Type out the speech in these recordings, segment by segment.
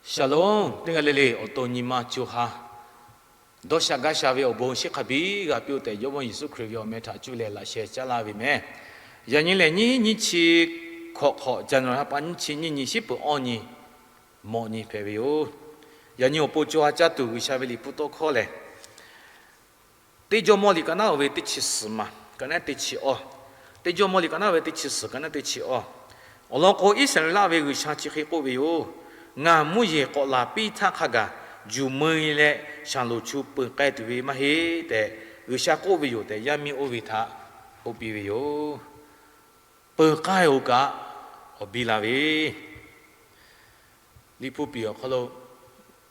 Shalom, teˇ g'aˇ le le awˬ to nyi ma co ha dawˇ sha gaˇ sha ve awˬ bon chi hk'a biˇ g'a piˇ-oˆ tehꞈ, Jawˇmawˇ Yeˍsuˆ Hkriꞈ ve awˬ meh htaꞈ cuˇ leh laꞈ sheh caˉ laˇ ve meh. Yaꞈ nyi lehˬ, nyiˇ nyiˇ chi hkawꞈ hk'awꞈ, January ha pa nyiˇ chi nyiˇ nyi, shiˉ peuˬ awˇ nyi, mawꞈ nyi hpehꞈ ve yoˬ. Yaꞈ nyi awˬ pon co ha caˇ tuˬ G'uiˬsha ve Liꞈ hpu tawˇ hkawˇ lehˬ, Teˇ Jawˇmawˇ liꞈ ka naˉ-oˬ ve teˇ chi suhˍ maˬ ka naˉ teˇ chi awˇ, Teˇ Jawˇmawˇ liꞈ ka naˉ ve teˇ chi suhˍ ka naˉ teˇ chi awˇ. Awˬ lawn k'o, Iˉsaˍreˍlaˆ ve G'uiˬsha chi hk'e k'oˆ ve yoˬ. Ngaˬ mvuhˇ yeˬ k'awꞈ laˬ piˇ htaˇ hk'a gaˬ, juˬ meu-e leh shaˍlonˍ chu peuˬ k'ai tuˬ ve maˇ heˆ tehꞈ, G'uiˬsha k'oˆ ve yoˬ tehꞈ, yaˇ miˇ oˇ ve htaꞈ k'oˆ piˇ ve yoˬ. Peuˬ k'ai-oˬ kaꞈ, awˬ biˇ la ve Liꞈ hpu piˍ awˬ hk'aw lo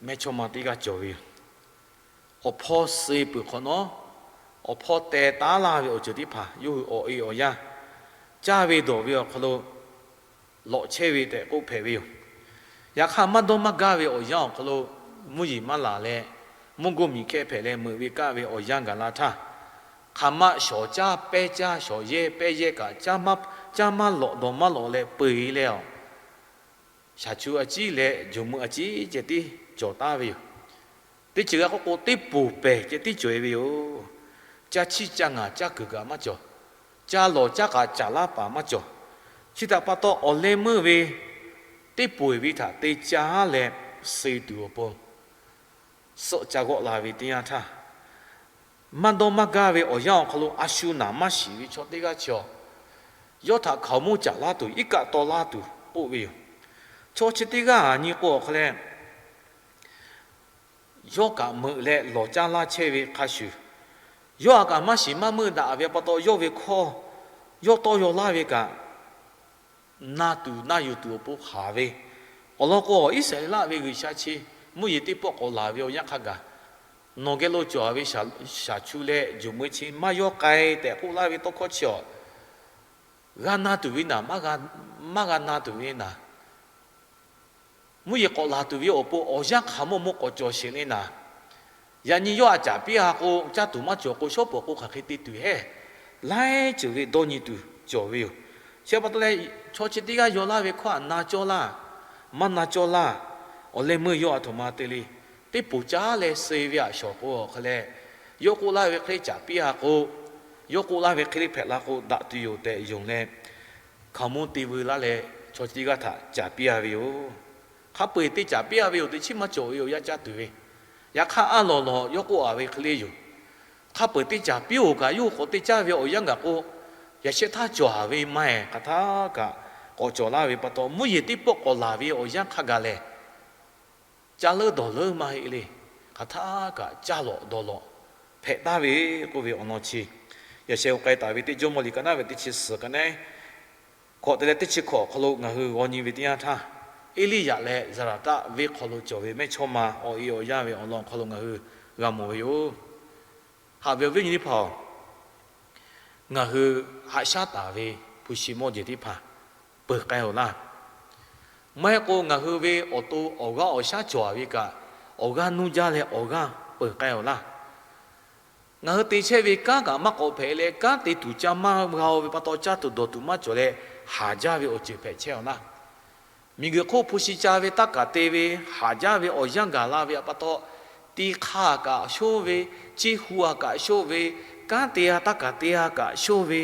mehˇchawˇma teˇ g'aˇ cawˬ ve yoˬ. Awˬ hpawˇ suh peuˬ hk'awꞈ nawˉ, awˬ hpawˇ teh taˉ laˇ ve awˬ ceuˬ teˇ hpaˍ yawˇ hui awˬ e awˬ yanˇ caˇ ve dawˬ ve awˬ hk'aw lo lawꞈ chehˇ ve tehꞈ k'oˆ hpehꞈ ve yoˬ. Yaꞈ hk'aˇ, maˇ dawˇ maˇ gaˇ ve awˬ yanˇ awˬ hk'aw lo mvuhˇ yeˬ maˇ laˬ leh, mvuhˇ goˇ miˬ hkehˇ hpehꞈ leh meuꞈ ve kaˆ ve awˬ yanˇ gaˬ la htaˇ, hk'aˬ ma shawˍ caˇ pehˇ caˇ, shawˍ yehˇ pehˇ yehˇ kaꞈ, caˇ maˇ lawꞈ dawˬ maˇ lawꞈ leh peu-eˬ leh, shaˍ chu a ciˉ leh juˬ meu a ciˉ ceh tiˉ cawˬ taˉ ve yoˬ. Teˇ ceuˬ g'a k'oˆ k'o, teˇ poˬ pehˬ ceh tiˉ cawˬ-e ve yoˬ. Caˇ chiˇ caˇ ngaˬ caˇ kuiˬ kaꞈ maˇ cawˬ. Caˇ lawˬ caˇ k'aꞈ caˍ laˇ paˍ maˇ cawˬ. Chi htaꞈ pa taw, awˬ leh meuˇ ve teˇ poˬ-eˬ ve htaꞈ te caˇ leh suh tuˬ awˬ pon suhˆ ca g'awˆ la ve teˇ yanˇ htaˇ, maˇ dawˇ maˇ gaˇ ve awˬ yanˇ awˬ hk'aw lo a shu naˍ maˇ shiˍ ve chaw teˇ g'aˇ chi awˬ, yawˇ htaꞈ hkaoˍmonˇ caˍ laˇ tuˬ, iˉ kaˆ taw laˇ tuˬ k'oˆ ve yoˬ. Chaw chi teˇ g'aˇ aˬ nyi k'o awˬ hk'a leh, yawˇ kaꞈ meuꞈ leh lawˬ caˇ laˇ chehˇ ve hk'a shuˍ, yawˇ aꞈ kaꞈ maˇ shiˍ maˇ meuˇ daꞈ ve pa taw, yawˇ ve hkawˇ yawˇ tawˇ yaw laˇ ve kaꞈ, na tuˬ na yuˬ tuˬ awˬ pon haˍ ve. Awˬ lawn k'o, Iˉsaˍreˍlaˆ ve G'uiˬsha chi mvuhˇ yeˬ teˇ pawˆ k'awꞈ laˬ ve awˬ yanˇ hk'a gaˬ, nawˬ geh lo cawˬ ve shaˍ chu leh juˬ meu chi maˇ yawˇ k'ai tehꞈ k'oˆ laˇ ve tawˇ hkawˇ chi awˬ, g'a na tuˬ ve naˍ, maˇ g'a na tuˬ ve naˍ, mvuhˇ yeˬ k'awꞈ laˬ tuˬ ve awˬ pon awˬ yanˇ hk'aˬ mawˇ mawˇ k'awꞈ cawˬ sheˍ le naˍ. Yaꞈ nyi yawˇ aꞈ caˍ piˇ-a k'o, caˇ tuˬ maˇ cawˬ k'o, shawˉ pawˍ k'o hk'aˬ hk'e te tuˬ hehˉ, laiˉ ceuˬ ve dawˇ nyi tuˬ cawˬ ve yoˬ. Chi pa taw leh, chaw chi teˇ g'aˇ yaw laˇ ve hkawˇ aꞈ na cawˇ laˇ, maˇ na cawˇ laˇ, awˬ leh meuˇ yawˇ aˬ htoꞈ ma te le. Teˇ poˬ caˉ leh suh ve aꞈ shawˍ k'o awˬ hk'a leh, yawˇ k'oˆ laˇ ve hk'e le caˍ piˇ-a k'o, yawˇ k'oˆ laˇ ve hk'e le hpehꞈ la k'o daꞈ tuˬ yoˬ tehꞈ yonˍ leh, hkaoˍmonˇ te veu laˇ leh chaw chi teˇ g'aˇ htaꞈ caˍ piˇ-a ve yoˬ. Hk'a peu-eˬ te caˍ piˇ-a ve yoˬ, teꞈ chiˉ maˇ cawˬ ve yoˬ, yaˇ caˇ tuˬ ve. Yaꞈ hk'aˇ, aˉ lawˬ lawˬ yawˇ k'oˆ-a ve hk'e le yoˬ. Hk'a peu-eˬ te caˍ piˇ-oˬ kaꞈ, yawˇ hui k'awꞈ te caˇ ve awˬ yanˇ gaˬ k'o, yaꞈ shehˆ htaˇ cawˬ-a ve maˇ heˆ. Hk'aˬ htaˇ kaꞈ k'awꞈ cawˬ laˇ ve pa taw, mvuhˇ yeˬ teˇ pawˆ k'awꞈ laˬ ve awˬ yanˇ hk'a gaˬ lehˬ, caˇ leuˉ dawˬ leuˉ maˇ heˆ le. Hk'aˬ htaˇ kaꞈ caˇ lawꞈ dawˬ lawꞈ hpehꞈ taˍ ve k'oˆ ve awˬ lawn chi, yaꞈ sheh k'ai taˍ ve Teˇ Jawˇmawˇ liꞈ ka naˉ ve teˇ chi suhˍ ka naˉ hkawꞈ te leh teˇ chi hkawꞈ awˬ hk'aw lo ngaˬ hui g'aw nyi ve teˇ yanˇ htaˇ, Eˇliˇyaꞈ leh Zaˍlaˍtaˆ venˇ hk'aw lo cawˬ ve mehˇchawˇma awˬ e awˬ yanˇ ve awˬ lawn awˬ hk'aw lo ngaˬ hui g'a mawˬ ve yoˬ. Haꞈ ve awˬ viˉ nyi teˇ hpaˍ-oˬ, ngaˬ hui haꞈ shaˉ taˍ ve hpu shi mawˇ jeˬ teˇ hpaˍ peuˬ k'ai-oˬ laˇ. Maˇ heˆ k'o, ngaˬ hui ve awˬ to awˬ g'aˇ awˬ shaˉ cawˬ-a ve kaꞈ, awˬ g'aˇ nuˇ jaˇ leh awˬ g'aˇ peuˬ k'ai-oˬ laˇ. Ngaˬ hui te chehˇ ve kanˉ kaꞈ maˇ k'awꞈ hpehꞈ leh, kanˉ te tuˬ ca maˇ g'a-o ve pa taw, caˇ tuˬ dawˬ tuˬ maˇ cawˬ leh, haˍ jaˇ ve awˬ ceuˬ hpehꞈ chehˇ-oˬ laˇ. Miˬguiˬ hk'oˆ hpu shi ca ve taˇ kaˬ te ve, haˍ jaˇ ve awˬ yanˇ gaˬ la ve pa taw, ti hk'a-a kaꞈ shonˇ ve, ceˇ hu-a kaꞈ shonˇ ve, kanˉ te-a taˇ kaˬ te-a kaꞈ shonˇ ve,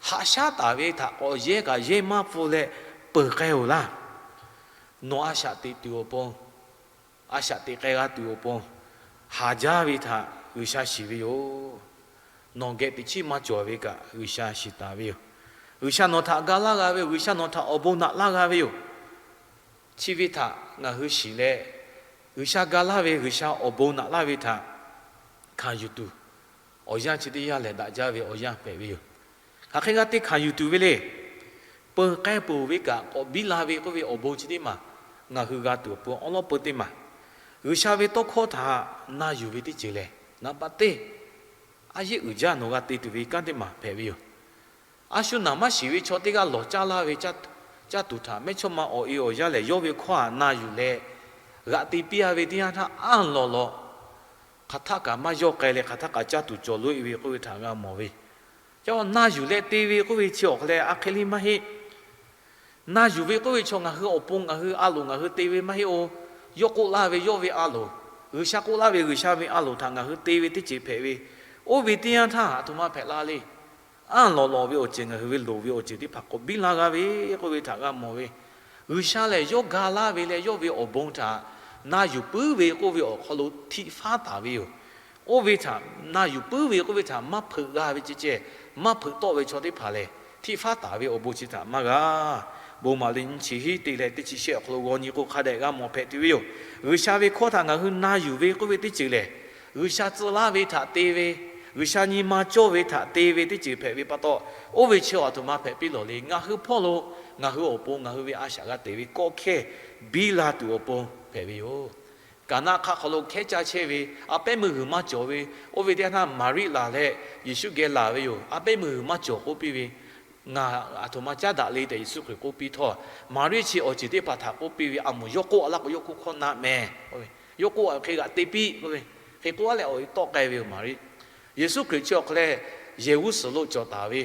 haꞈ shaˉ taˍ ve htaꞈ k'awꞈ yehˇ kaꞈ yehˇ maˇ pfuhˇ leh peuˬ k'ai-oˬ laˇ. Nawˬ a shaꞈ teꞈ tuˬ awˬ pon, a shaꞈ teꞈ k'ai g'a tuˬ awˬ pon, haˍ jaˇ ve htaꞈ G'uiˬsha shiˍ ve yoˬ. Nawˬ geh teꞈ chiˉ maˇ cawˬ ve kaꞈ G'uiˬsha shiˍ taˍ ve yoˬ. G'uiˬsha nawˬ htaꞈ ga laˇ g'a ve yoˬ. G'uiˬsha nawˬ htaꞈ awˬ bon naꞈ laˇ g'a ve yoˬ. Chi ve htaꞈ ngaˬ hui shiˍ leh, G'uiˬsha ga laˇ ve, G'uiˬsha awˬ bon naꞈ laˇ ve htaꞈ hkanˍ yuˬ tuˬ, awˬ yanˇ chi teˇ yanˇ lehˬ daꞈ jaˇ ve awˬ yanˇ hpehꞈ ve yoˬ. Hk'aˬ hk'e g'a te hkanˍ yuˬ tuˬ ve le. Peuˬ k'ai peuˬ ve kaꞈ k'awꞈ biˇ la ve k'oˆ ve awˬ bon chi teˇ maˬ ngaˬ hui g'a tuˬ awˬ pon awˉ lawˉ peu teˇ maˬ, G'uiˬsha ve tawˇ hkawˇ htaꞈ na yuˬ ve teˇ ceuˬ lehˬ, naˍ baˆ teˇ a yeˉ uiˍ jaˇ nawˬ g'a te tuˬ ve kanˉ teˇ maˬ hpehꞈ ve yoˬ. A shu naˍ maˇ shiˍ ve chaw teˇ g'aˇ lawˬ caˇ laˇ ve caˇ tuˬ htaꞈ mehˇchawˇma awˬ e awˬ yanˇ lehˬ, yawˇ ve hkawˇ htaꞈ na yuˬ leh, g'aꞈ te piˇ-a ve teˇ yanˇ htaˇ, aˉ lawˬ lawˬ hk'aˬ htaˆ kaꞈ maˇ yawˇ k'ai leh, hk'aˬ htaˆ kaꞈ caˇ tuˬ cawˬ loꞈ-e ve k'oˆ ve htaꞈ g'a mawˬ ve. Ca na yuˬ leh te ve k'oˆ ve chi awˬ hk'a leh a hk'e le maˇ heˆ. Na yuˬ ve k'oˆ ve chaw ngaˬ hui awˬ pon ngaˬ hui a loˍ ngaˬ hui te ve maˇ heˆ-oˬ. Yawˇ k'oˆ laˇ ve yawˇ ve a loˍ, G'uiˬsha k'oˆ laˇ ve G'uiˬsha ve a loˍ htaꞈ ngaˬ hui te ve teˇ ceuˬ hpehꞈ ve, oˇ ve teˇ yanˇ htaˇ aˬ htoꞈ ma hpehꞈ la le. Anˇ lawˬ lawˬ ve awˬ ceuˬ ngaˬ hui ve loˍ ve awˬ ceuˬ teˇ hpaˍ k'awꞈ biˇ laˇ g'a ve k'oˆ ve htaꞈ g'a mawˬ ve, G'uiˬsha lehˬ yawˇ ga laˇ ve leh yawˇ ve awˬ bon htaꞈ na yuˬ puiˉ ve k'oˆ ve awˬ hk'aw lo htiꞈ faˉ taˍ ve yoˬ. Oˇ ve htaꞈ na yuˬ puiˉ ve k'oˆ ve htaꞈ maˇ hpeuꞈ g'a ve ceh ceh, maˇ hpeuꞈ tawˆ ve chaw teˇ hpaˍ lehˬ, htiꞈ faˉ taˍ ve awˬ bon chi htaꞈ maˇ g'a. Bon maˍ liꞈ nyiˇ chi hiˉ te leh teˇ chi shehˆ awˬ hk'aw lo g'aw nyi k'o hk'a dehꞈ g'a mawˬ hpehꞈ tuˬ ve yoˬ. G'uiˬsha ve hkawˇ htaꞈ ngaˬ hui na yuˬ ve k'oˆ ve teˇ ceuˬ lehˬ, G'uiˬsha tcuh laˇ ve htaꞈ te ve, G'uiˬsha nyi ma cawˇ ve htaꞈ te ve teˇ ceuˬ hpehꞈ ve pa taw, oˇ ve chi aˬ htoꞈ ma hpehꞈ piˇ lawˬ le. Ngaˬ hui hpawˇ lo ngaˬ hui awˬ pon ngaˬ hui ve a shaꞈ g'a teꞈ ve kawˆ hkehˇ biˇ la tuˬ awˬ pon hpehꞈ ve yoˬ. Kaˍnaˆ hk'aˆ hk'aw lo hkehˉ caˇ chehˇ ve, a pehˉ meuˇ g'uiˬ maˇ cawˬ ve, oˇ ve teˇ yanˇ htaˇ Maˍriˆ laˬ leh Yeˍsuˆ geh laˬ ve yoˬ. A pehˉ meuˇ g'uiˬ maˇ cawˬ k'oˆ piˇ ve, Ngaˬ aˬ htoꞈ ma caˉ daꞈ le tehꞈ Yeˍsuˆ Hkriꞈ k'oˆ piˇ htawˇ, Maˍriˆ chi awˬ ceuˬ teˇ hpaˍ htaꞈ k'oˆ piˇ ve, a moˍ yawˇ k'oˆ a laˇ k'o yawˇ hk'oˆ hkawˇ na mehˍ. Yawˇ k'oˆ a hk'e g'aꞈ te piˇ k'oˆ ve, hk'e k'oˆ a leh awˬ e tawˆ k'ai ve yoˬ Maˍriˆ. Yeˍsuˆ Hkriꞈ chi awˬ hk'aw leh yehˬ g'uˇ suhˍ lo cawˬ taˍ ve,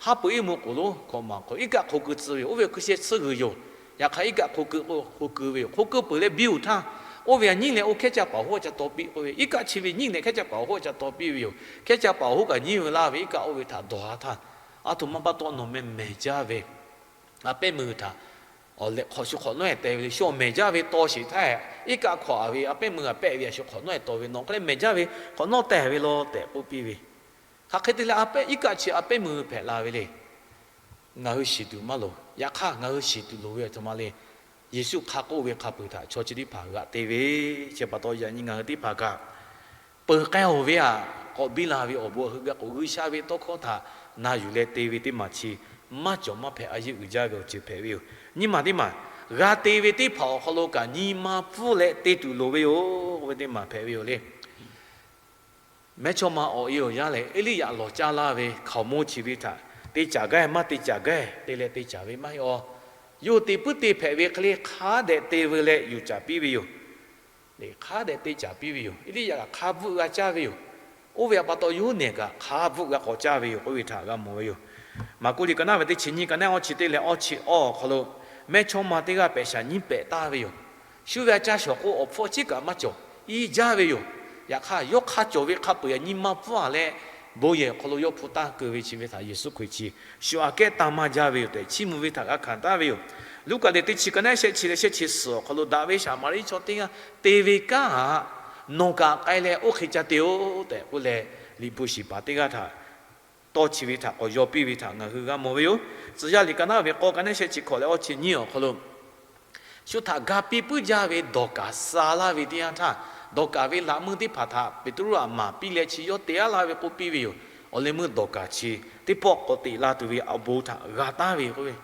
haˉ pui iˉ mvuhˇ k'oˍ lonˉ hkawꞈ maˬ hk'aw iˉ kaˆ hk'o keu tcuh ve yoˬ. Oˇ ve hkui sheh tsuhˇ g'uiˬ yoˬ. Yaꞈ hk'aˇ iˉ kaˆ hk'o keu k'o hk'o keu ve yoˬ. Hk'o keu peuˬ leh biˇ-oˬ htaˇ, oˇ ve aꞈ nyiˉ leh oˇ hkehˉ caˇ paˍ hoˉ a ca taw piˇ k'oˆ ve, iˉ kaˆ chi ve nyiˉ leh hkehˉ caˇ paˍ hoˉ a ca taw piˇ ve yoˬ. Hkehˉ caˇ paˍ hoˉ kaꞈ nyiˉ ve laˇ ve iˉ kaˆ oˇ ve htaꞈ dawˬ a htaˇ, aˬ htoꞈ ma pa taw nawˬ meh mehˬ jaˇ ve, a pehˉ meuˇ g'uiˬ htaꞈ awˬ leh hk'awꞈ shu hk'awꞈ nawˉ-e teh ve le. Shu awˬ mehˬ jaˇ ve taw sheˍ htaˇ, iˉ kaˆ hkawꞈ a ve a pehˉ meuˇ g'uiˬ hpehꞈ ve a shu hk'awꞈ nawˉ-e taw ve, nawˬ hk'e leh mehˬ jaˇ ve hk'awꞈ nawˉ teh ve law tehꞈ k'oˆ piˇ ve. Hk'aˬ hk'e te leh a pehˉ iˉ kaˆ chi a pehˉ meuˇ g'uiˬ hpehꞈ la ve le. Ngaˬ hui shiˍ tuˬ maˇ loˍ. Yaꞈ hk'aˇ ngaˬ hui shiˍ tuˬ loˍ ve aˬ htoꞈ ma le. Yeˍsuˆ hk'a k'oˆ ve hk'a peuˬ htaꞈ chaw chi teˇ hpaˍ g'aꞈ te ve, chi pa taw yaꞈ nyi ngaˬ hui teˇ hpaˍ kaꞈ peuˬ k'ai-oˬ ve aꞈ k'awꞈ biˇ la ve awˬ bon hui g'a k'o, G'uiˬsha ve tawˇ hkawˇ htaꞈ na yuˬ leh te ve teˇ maˬ chi maˇ cawˬ maˇ hpehꞈ a yeˇ uiˍ jaˇ ve awˬ ceuˬ hpehꞈ ve yoˬ. Nyiˇ maˬ teˇ maˬ, g'a te ve teˇ hpaˍ awˬ hk'aw lo kaꞈ nyi ma pfuhˇ leh te tuˬ loˍ ve yoˬ k'oˆ ve teˇ maˬ hpehꞈ ve yoˬ le. Mehˇchawˇma awˬ e awˬ yanˇ lehˬ, Eˇliˇyaꞈ lawˬ caˇ laˇ ve hkaoˍmonˇ chi ve htaꞈ te caˍ gaˇ maˇ te caˍ gaˇ te leh te caˍ ve maˇ heˆ-aˬ. Yawˇ hui te puiˉ te hpehꞈ ve hk'e le hk'a dehꞈ te veu leh yuˬ caˍ piˇ ve yoˬ. Hk'a dehꞈ te caˍ piˇ ve yoˬ. Eˇliˇyaꞈ kaꞈ hk'a bvuhˆ g'a caˇ ve yoˬ. Oˇ ve pa taw yawˇ hui nehˬ kaꞈ hk'a bvuhˆ g'a k'awꞈ caˇ ve yoˬ k'oˆ ve htaꞈ g'a mawˬ ve yoˬ. Maˍkuˆ liꞈ ka naˉ ve teˇ chi nyiˇ, ka naˉ awˇ chi teˇ leh awˇ chi awˇ awˬ hk'aw lo, mehˇchawˇma teˇ g'aˇ pehꞈ shaˍ nyiˉ pehꞈ taˍ ve yoˬ. Shu ve a caˇ shawˍ k'o awˬ hpfuhˇ chiˉ kaꞈ maˇ cawˬ, iˉ jaˇ ve yoˬ. Yaꞈ hk'aˇ yawˇ hk'a cawˬ ve hk'a peuˬ yaꞈ nyi ma pfuhˇ a leh, bon yehˬ awˬ hk'aw lo yawˇ hpu tanˇ keu ve chi ve htaꞈ Yeˍsuˆ Hkriꞈ chi shu aꞈ kehˉ tanˇ maˇ jaˇ ve yoˬ tehꞈ chiˇ mvuh ve htaꞈ g'a hkanˍ taˍ ve yoˬ. Luˉkaꞈ liꞈ teˇ chi ka naˉ shehˆ chi leh shehˆ chi suhˍ awˬ hk'aw lo daꞈ ve Saˍmaˍriˆ chaw teˇ g'aˇ te ve kanˉ aꞈ, nawˬ kaꞈ k'ai leh oˇ hk'e ca te-oˬ tehꞈ k'oˆ leh, liꞈ hpu shiˍ paˍ teˇ g'aˇ htaꞈ tawˇ chi ve htaꞈ k'awꞈ yaw piˇ ve htaꞈ ngaˬ hui g'a mawˬ ve yoˬ. Tcuh yaˇ liꞈ ka naˉ ve k'awˇ ka naˉ shehˆ chi hkawꞈ leh awˇ chi nyiˇ awˬ hk'aw lo shu htaꞈ ga piˇ puiˉ jaˇ ve Dawˍkaˍ suh laˇ ve teˇ yanˇ htaˇ, Dawˍkaˍ ve laꞈ meuˇ teˇ hpaˍ htaꞈ Peˍtruˆ aꞈ maˍ piˇ leh chi yawˇ te-a laˇ ve k'oˆ piˇ ve yoˬ. Awˬ leh meuˇ Dawˍkaˍ chi teˇ pawˆ k'awꞈ teꞈ la tuˬ ve awˬ bon htaꞈ g'a taˍ ve k'oˆ ve,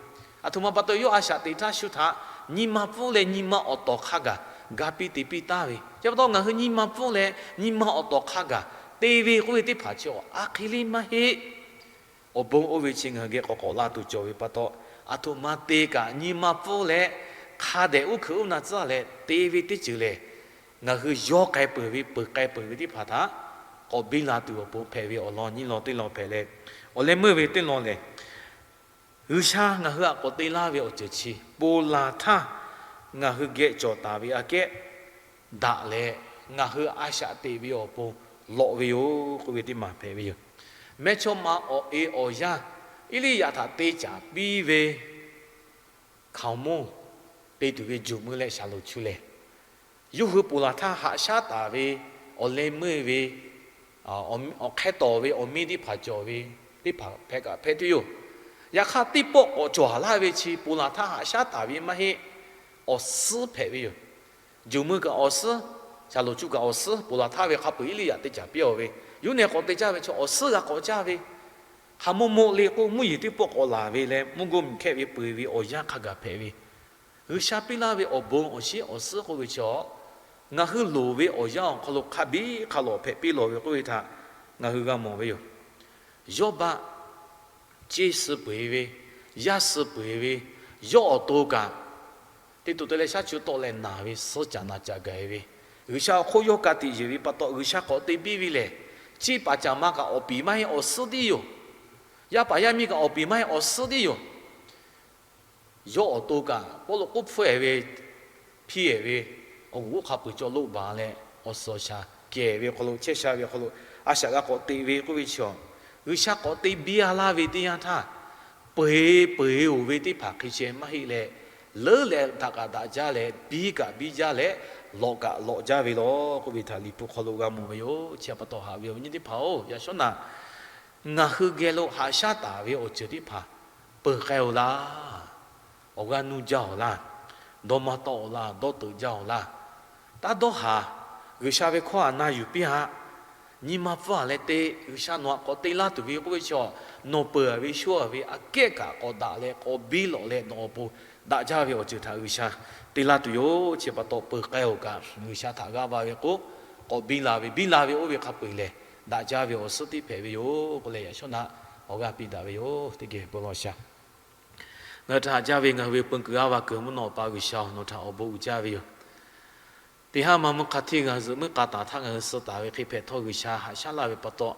aˬ htoꞈ ma pa taw yawˇ a shaꞈ teꞈ htaˇ shu htaꞈ nyi ma pfuhˇ leh nyi ma awˬ tawˍ hk'a gaˬ ga piˇ te piˇ taˍ ve. Chi pa taw ngaˬ hui nyi ma pfuhˇ leh nyi ma awˬ tawˍ hk'a gaˬ te ve k'oˆ ve teˇ hpaˍ chi a hk'e le maˇ heˆ. Awˬ bon oˇ ve chi ngaˬ hui geh k'awꞈ k'awꞈ la tuˬ cawˬ ve pa taw, aˬ htoꞈ ma te kaꞈ nyi ma pfuhˇ leh hk'a dehꞈ uˉ hkeuꞈ uˉ na tcuhˉ leh te ve teˇ ceuˬ lehˬ, ngaˬ hui yawˇ k'ai peuˬ ve peuˬ k'ai peuˬ ve teˇ hpaˍ htaꞈ k'awꞈ biˇ la tuˬ awˬ pon hpehꞈ ve awˬ lawn nyiˇ lawn teˇ lawn hpehꞈ leh, awˬ leh meuˇ ve teˇ lawn lehˬ, G'uiˬsha ngaˬ hui aꞈ k'awꞈ te laˇ ve awˬ ceuˬ chi ponˬ laˬ htaˇ ngaˬ hui geh cawˬ taˍ ve aꞈ kehˉ daꞈ leh, ngaˬ hui a shaꞈ teꞈ ve awˬ pon lawꞈ ve yoˬ k'oˆ ve teˇ maˬ hpehꞈ ve yoˬ. Mehˇchawˇma awˬ e awˬ yanˇ Eˇliˇyaꞈ htaꞈ te caˍ piˇ ve hkaoˍmonˇ te tuˬ ve juˬ mui leh shaˍlonˍ chu lehˬ, yawˇ hui ponˬ laˬ htaˇ haꞈ shaˉ taˍ ve awˬ leh meuˇ ve awˬ hk'e tawˍ ve awˬ miˇ teˇ hpaˍ cawˬ ve teˇ hpaˍ hpehꞈ kaꞈ hpehꞈ tuˬ yoˬ. Yaꞈ hk'aˇ teˇ pawˆ k'awꞈ cawˬ laˇ ve chi ponˬ laˬ htaˇ haꞈ shaˉ taˍ ve maˇ heˆ. Awˬ suhˉ hpehꞈ ve yoˬ. Juˬ mui kaꞈ awˬ suhˉ, shaˍlonˍ chu kaꞈ awˬ suhˉ, ponˬ laˬ htaˇ ve hk'a peu-eˬ Eˇliˇyaꞈ te caˍ piˇ-aˬ ve, yawˇ nehˬ k'awꞈ te caˇ ve chaw awˬ suhˉ g'a k'awꞈ caˇ ve, hk'a mawˇ mawˇ le k'o mvuhˇ yeˬ teˇ pawˆ k'awꞈ laˬ ve leh mvuhˇ goˇ miˬ hkehˆ ve peu-eˬ ve awˬ yanˇ hk'a gaˬ hpehꞈ ve, G'uiˬsha piˇ laˇ ve awˬ bon awˬ shinˉ awˬ suhˉ k'oˆ ve chaw, ngaˬ hui loˍ ve awˬ yanˇ awˬ hk'aw lo hk'a biˇ hk'a lawꞈ hpehꞈ piˇ lawˬ ve k'oˆ ve htaꞈ ngaˬ hui g'a mawˬ ve yoˬ. Yawˇ baˆ ceˇ suh peu-eˬ ve, yaˇ suh peu-eˬ ve, yawˇ awˬ to kaꞈ teˇ to te leh shaˉ chu tawˆ leh naˬ ve, suhˉ caꞈ naˬ caꞈ gaˬ ve, G'uiˬsha awˬ hk'oˆ yawˇ ka tiꞈ yeˬ ve pa taw G'uiˬsha k'awꞈ te biˇ ve lehˬ, ceˇ paˍ caˍ ma kaꞈ awˬ piˍ maˇ heˆ awˬ suhˉ tiˉ yoˬ. Yaˇ paˍ yaˇ miˇ kaꞈ awˬ piˍ maˇ heˆ awˬ suhˉ tiˉ yoˬ. yawˇ awˬ to kaꞈ Pawˇluꞈ k'oˆ hpfuhˆ-ehˍ ve, hpiˇ-ehˍ ve, awˬ g'uˇ hk'a peu-eˬ cawˬ loˆ baˬ leh, awˬ suhˍ awˬ shaˍ kehˬ ve hk'aw lo, chehˇ sha ve hk'aw lo, a shaꞈ g'a k'awꞈ teꞈ ve k'oˆ ve chi, G'uiˬsha k'awꞈ te biˇ-a laˇ ve teˇ yanˇ htaˇ, peu-eˬ peu-eˬ-oˬ ve teˇ hpaˍ hk'e ceh maˇ heˆ leh, leuˉ leh daꞈ kaꞈ daꞈ jaˇ leh, biˇ kaꞈ biˇ jaˇ leh, lawꞈ kaꞈ lawꞈ jaˇ ve law k'oˆ ve htaꞈ Liꞈ hpu hk'aw lo g'a mawˬ ve yoˬ. Chi pa taw haꞈ ve awˬ viˉ awˬ nyi teˇ hpaˍ-oˬ, yaꞈ shawˉ naꞈ ngaˬ hui geh lo haꞈ shaˉ taˍ ve awˬ ceuˬ teˇ hpaˍ peuˬ k'ai-oˬ laˇ. Awˬ g'aˇ nuˇ jaˇ-oˬ laˇ. Dawˇ maˇ tawˆ-oˬ laˇ. Dawˇ teuꞈ jaˇ-oˬ laˇ. Taˇ dawˇ haˍ. G'uiˬsha ve hkawˇ htaꞈ na yuˬ piˇ haꞈ. Nyi ma pfuhˇ-a leh te, G'uiˬsha nawˬ htaꞈ k'awꞈ te laˇ tuˬ ve k'oˆ ve chi, nawˬ peuˬ-a ve sho-a ve aꞈ kehˉ kaꞈ k'awꞈ daꞈ leh k'awꞈ biˇ lawꞈ leh nawˬ awˬ pon daꞈ jaˇ ve awˬ ceuˬ htaꞈ G'uiˬsha te laˇ tuˬ yoˬ. Chi pa taw peuˬ k'ai-oˬ kaꞈ G'uiˬsha htaꞈ g'a va ve k'o, k'awꞈ biˇ la ve, biˇ la ve oˇ ve hk'a peu-eˬ lehˬ, daꞈ jaˇ ve awˬ suhˉ tiˉ hpehꞈ ve yoˬ k'oˆ leh, yaꞈ shawˉ naꞈ awˬ g'aˇ piˇ daꞈ ve yoˬ. Teˇ geh bon law sha. Ngaˬ hui htaꞈ haꞈ jaˇ ve ngaˬ hui ve peu kuiˬ g'aˇ va kuiˬ mvuhˇ naw Awˬ pa G'uiˬsha-oˬ, nawˬ htaꞈ awˬ bon uiˍ jaˇ ve yoˬ. Teˇ haˉ ma mvuhˇ hk'a hteˇ ngaˬ hui zuhꞈ muiˉ k'a taˍ htaˇ ngaˬ hui suh taˍ ve hk'e hpehꞈ htawˇ, G'uiˬsha haꞈ shaˉ laˇ ve pa taw,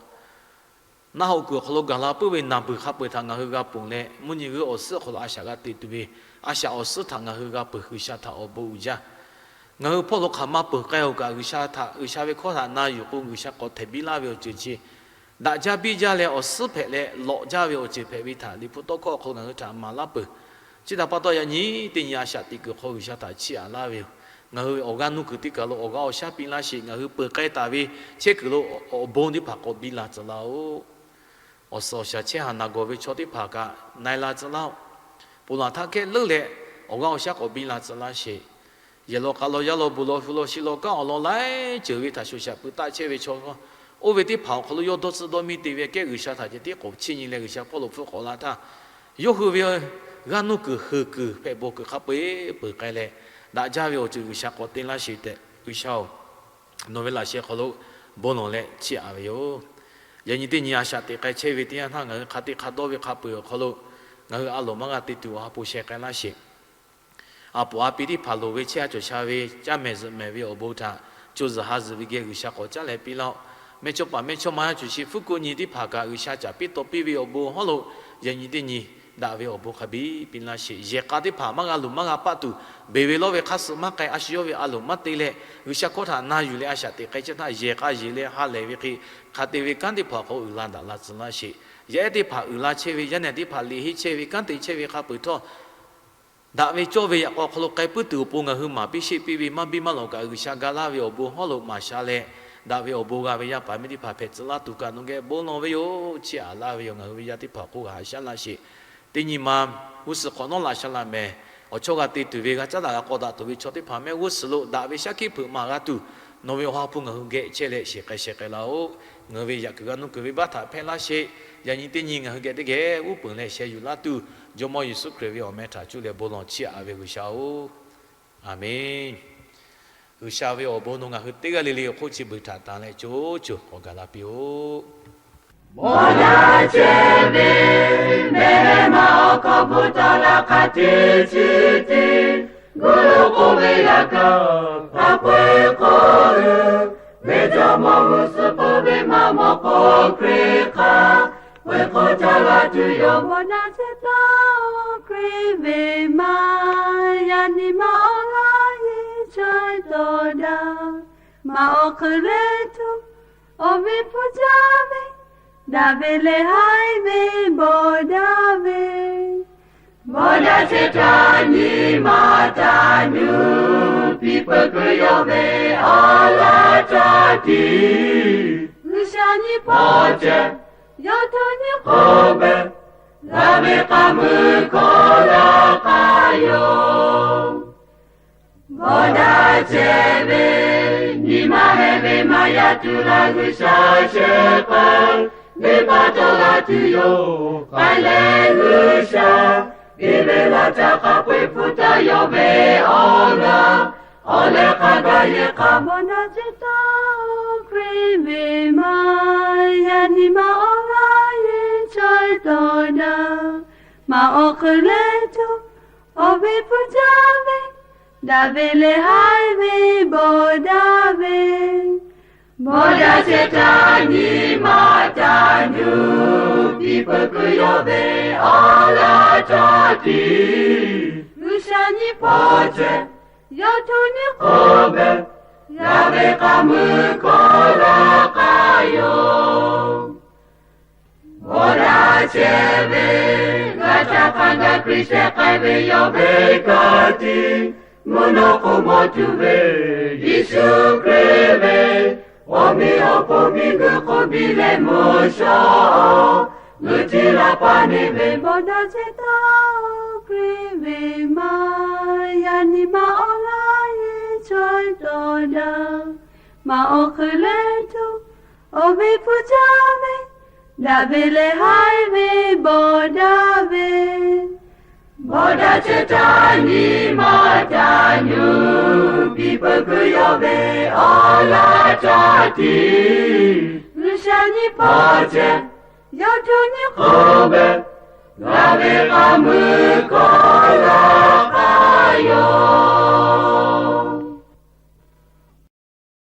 naˆ hoꞈ kuiˬ awˬ hk'aw lo gaˬ la puiˉ ve naˬ beuˬ hk'a peu-eˬ htaꞈ ngaˬ hui g'a ponˬ leh, mvuhˇ nyi g'uˇ awˬ suhˉ awˬ hk'aw lo a shaꞈ g'a teꞈ tuˬ ve, a shaꞈ awˬ suhˉ htaꞈ ngaˬ hui g'a peuˬ, G'uiˬsha htaꞈ awˬ bon uiˍ jaˇ. Ngaˬ hui hpawˇ lo hk'aˬ ma peuˬ k'ai-oˬ kaꞈ, G'uiˬsha htaꞈ, G'uiˬsha ve hkawˇ htaꞈ na yuˬ k'o, G'uiˬsha k'awꞈ htehˍ biˇ laˇ ve awˬ ceuˬ chi daꞈ jaˇ biˇ jaˇ leh awˬ suhˉ hpehꞈ leh lawꞈ jaˇ ve awˬ ceuˬ hpehꞈ ve htaꞈ Liꞈ hpu tawˇ hkawˇ awˬ hk'aw lo ngaˬ hui htaꞈ maˍ laˇ peuˬ. Chi htaꞈ pa taw, yaꞈ nyi teˇ nyi a shaꞈ teꞈ kuiˬ hk'aw G'uiˬsha htaꞈ chiˇ aꞈ laˇ ve yoˬ. Ngaˬ hui ve awˬ g'aˇ nuˇ kuiˬ teˇ kaˬ lo awˬ g'aˇ awˬ shaˉ piˇ laˇ sheˍ. Ngaˬ hui peuˬ k'ai taˍ ve chehˇ kuiˬ lo awˬ bon teˇ hpaˍ k'awꞈ biˇ la tcuh laˇ-oˆ. Awˬ suhˍ awˬ shaˍ chehˇ haˍ naˬ gawˬ ve chaw teˇ hpaˍ kaꞈ na-e la tcuh laˇ-oˆ. Ponˬ laˬ htaˇ kehˉ leuˉ leh awˬ g'aˇ awˬ shaˉ k'awꞈ biˇ la tcuh laˇ sheˍ. Yehˬ law k'a law yaˇ law bon law hu law shi law kanˉ awˬ lawn laiˉ ceuˬ ve htaꞈ shoꞈ shaꞈ pui taˆ chehˇ ve chaw, oˇ ve teˇ hpaˍ awˬ hk'aw lo yawˇ dawˇ tcuhˇ dawˇ miˇ te ve kehˉ G'uiˬsha htaꞈ ceh tiˉ k'awꞈ chiˇ nyi leh G'uiˬsha hpawˇ lo hpfuhˆ k'awꞈ la htaˇ, yawˇ hui ve g'aˇ nuˇ kuiˬ heuˬ kuiˬ hpehꞈ bawˬ kuiˬ hk'a peu-eˬ peuˬ k'ai leh, daꞈ jaˇ ve awˬ ceuˬ G'uiˬsha k'awꞈ te laˇ sheˍ tehꞈ, G'uiˬsha-oˬ, nawˬ ve laꞈ sheh hk'aw lo bon lawˬ leh chiˇ aꞈ ve yoˬ. Yaꞈ nyi teˇ nyi a shaꞈ teꞈ k'ai chehˇ ve teˇ yanˇ htaˇ, ngaˬ hui hk'a te hk'a dawˇ ve hk'a peu-eˬ awˬ hk'aw lo ngaˬ hui a loˍ maˇ g'a te tuˬ awˬ ha hpu sheh k'ai laˇ sheˍ. A poˍ a pi teˇ hpaˍ loˍ ve chehˇ a cawˬ sha ve caˇ mehˍ zuhꞈ mehˍ ve awˬ bon htaꞈ co zuhˬ ha zuhˬ ve geh G'uiˬsha k'awꞈ caˉ leh piˇ laˇ-oˆ. Mehˇchawˇpaˍ mehˇchawˇma a cawˬ shi hpfuhˇ ko nyi teˇ hpaˍ kaꞈ G'uiˬsha caˍ piˇ taw piˇ ve awˬ bon hawˉ lo, yaꞈ nyi teˇ nyi daꞈ ve awˬ bon hk'a biˇ piˇ laˇ sheˍ. Yehˬ k'a teˇ hpaˍ maˇ g'a luˬ maˇ g'a paˆ tuˬ, beˬ ve lawˇ ve hk'aˇ suh maˇ k'ai, a shu yawˇ ve a loˍ maˇ te leh, G'uiˬsha hkawˇ htaꞈ na yuˬ leh a shaꞈ teꞈ k'ai chehˇ htaˇ, yehˬ k'a yeˬ leh ha lehˬ ve hk'e hk'a te ve kanˉ teˇ hpaˍ awˬ hk'aw lo uiˍ la daꞈ la tcuh laˇ sheˍ. Yaˇ ehˉ teˇ hpaˍ uiˍ la chehˇ ve, yaˇ nehˬ teˇ hpaˍ liꞈ henˇ chehˇ ve, kanˉ te chehˇ ve hk'a peu-eˬ htawˇ, daꞈ ve cawˇ ve yaꞈ k'aw hk'aw lo k'ai puiˉ tuˬ awˬ pon ngaˬ hui maˍ piˇ sheˆ piˇ ve maˇ biˇ maˇ lawˬ kaꞈ, G'uiˬsha ga laˇ ve awˬ bon hawˉ lo maˍ sha leh, daꞈ ve awˬ bon g'a ve yaˇ paˍ miˇ teˇ hpaˍ hpehꞈ tcuh laˇ tuˬ kaꞈ nawˬ geh bon lawˬ ve yoˬ. Chiˇ aꞈ laˇ ve yoˬ. Ngaˬ hui ve yaˇ teˇ hpaˍ k'oˆ g'a haꞈ shaˉ laˇ sheˍ. Teˇ nyi ma g'uˇ suhˍ hk'awꞈ nawˉ laꞈ sha laꞈ mehˍ, awˬ chawˇ g'a te tuˬ ve, g'a caˉ daꞈ g'a k'aw daꞈ tuˬ ve chaw teˇ hpaˍ mehˆ g'uˇ suhˍ lo daꞈ ve shaˉ hkiˆ hpeuꞈ maˍ g'a tuˬ, nawˬ ve awˬ ha hpu ngaˬ hui geh chehˇ leh sheˍ k'ai sheh k'ai laˇ-oˆ. Ngaˬ hui ve yaꞈ kuiˬ g'a nuˇ kuiˬ ve baˆ htaꞈ hpehˇ laˇ sheˍ. Yaꞈ nyi teˇ nyi ngaˬ hui geh teˇ geh uˉ peunˍ leh sheh yuˬ laˇ tuˬ, Jawˇmawˇ Yeˍsuˆ Hkriꞈ ve awˬ meh htaꞈ cuˇ leh bon lawˬ chiˇ aꞈ ve G'uiˬsha-oˬ, Aˍmenˇ. G'uiˬsha ve awˬ bon nawˬ ngaˬ hui teˇ g'aˇ le le awˬ hk'oˆ chi beuꞈ htaꞈ tanˬ leh co co k'awꞈ gaˬ la piˇ-oˆ. Mawˬ yaˇ chehˇ ve mehˆ maˇ awˬ hk'aw bvuhꞈ taw la hk'a teˇ chi teˇ, gu lo k'oˆ ve yaꞈ kaꞈ hk'a peu-eˬ k'oˆ ve, ve Jawˇmawˇ g'uˇ suhˍ peuˬ ve maˇ mawˬ k'o Hkriꞈ hk'a peu-eˬ k'oˆ ca la tuˬ yoˬ. Mawˬ yaˇ chehˇ taˍ-oˬ, Hkriꞈ ve maˇ yaꞈ nyi ma awˬ g'aˇ yeˬ chaweh tawˍ daꞈ, maˇ awˬ hk'eun leh tuˬ awˬ ve hpu jaˇ ve, daꞈ ve leh haiˬ ve bawˬ daꞈ ve, mawˬ yaˇ chehˇ taˍ nyi ma taˍ nuˇ piˇ peuˬ kuiˬ yawˇ ve awˬ laˇ caˇ tiˉ, G'uiˬsha nyi hpawˇ ceh yawˇ htaꞈ nyi hk'oˆ ve, g'a ve k'a mui hkawˇ laˇ k'ai yoˬ. Mawˬ yaˇ chehˇ ve nyi ma heh ve maˇ yaꞈ tuˬ laˇ G'uiˬsha shehˍ hpaˇ, venˇbaˆ tawˆ la tuˬ yoˬ. K'ai leh G'uiˬsha, biˇ ve laˇ caˇ hk'a peu-eˬ hpu taˇ yawˇ ve awˬ g'aˇ, awˬ leh hk'a gaˬ yehˬ hk'a. Mawˬ yaˇ chehˇ taˍ-oˬ, Hkriꞈ ve maˇ yaꞈ nyi ma awˬ g'aˇ yeˬ chaweh tawˍ daꞈ, maˇ awˬ hk'eun leh tuˬ awˬ ve hpu jaˇ ve, daꞈ ve leh haiˬ ve bawˬ daꞈ ve, mawˬ yaˇ chehˇ taˍ nyi ma taˍ nuˇ piˇ peuˬ kuiˬ yawˇ ve awˬ laˇ caˇ tiˉ paw chehˇ, yawˇ htaꞈ nyi k'oˆ ve, g'a ve k'a mui hkawˇ la k'a yoˬ. Bawˇ daꞈ chehˇ ve, g'a ca hk'a gaˬ Hkriꞈ shehˍ k'ai ve yawˇ ve ka tiˉ, mvuhˇ naw k'o mawˬ tuˬ ve Yeˍsuˆ Hkriꞈ ve, awˬ meꞈ awˬ hponˇ miˬguiˬ hk'oˆ biˇ leh mvuhˇ shawˉ, g'uiˬ tiˉ la paˍ neˇ ve bawˇ daꞈ chehˇ taˍ-oˬ. Hkriꞈ ve maˇ yaꞈ nyi ma awˬ laˇ yeˬ chaweh tawˍ daꞈ, maˇ awˬ hk'eun leh hto awˬ ve hpu caˇ ve, daꞈ ve leh haiˬ ve bawˇ daꞈ ve, bawˇ daꞈ chehˇ taˍ nyi ma taˍ nuˇ, piˇ peuˬ kuiˬ yawˇ ve awˬ laˇ caˇ tiˉ, G'uiˬsha nyi paw chehˇ, yawˇ htaꞈ nyi k'oˆ ve, g'a ve k'a mui hkawˇ la